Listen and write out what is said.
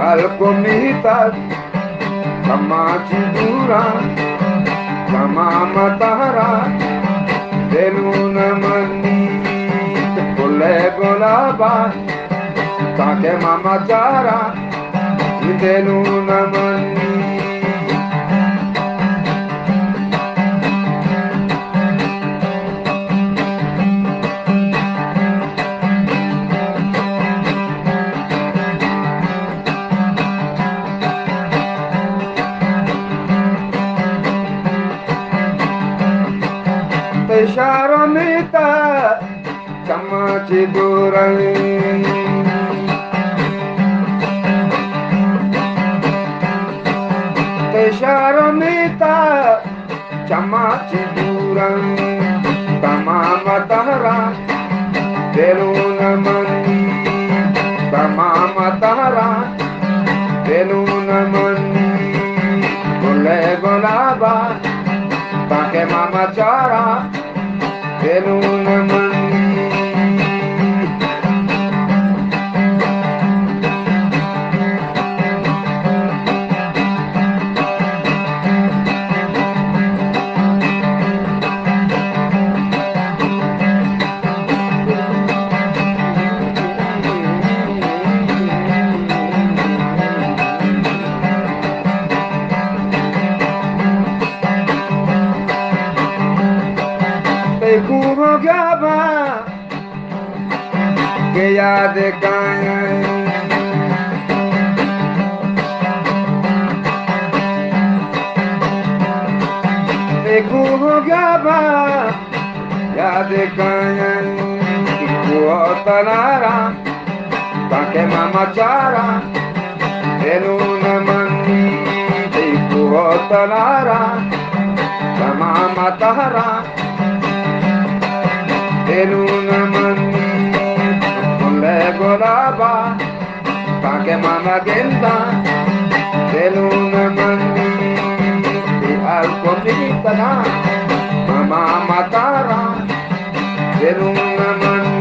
الکمیتگ کماچی دورا، تمام تہرا دلون منی، پلے گلابا تاکہ ماما چارا دلون منی۔ تئی شہر میتا چماں چہ دوریں، تئی شہر میتا چماں چہ دوریں، تمام تہرا دلون منی، تمام تہرا دلون منی، گلے گلابا تاکہ ماما چارا دلون منی۔ تئی کوہ و گیاباں کہ یاد کایاں، تئی کوہ و گیاباں یاد کایاں، تئی کوہ و تلارا تاکہ ماما چارا دلون منی، تئی کوہ و تلارا تمام تہرا دلون منی، پلے گلابا تاکہ ماما گنداں دلون منی، تئی الکمیتگاں ماما تہرا دلون منی۔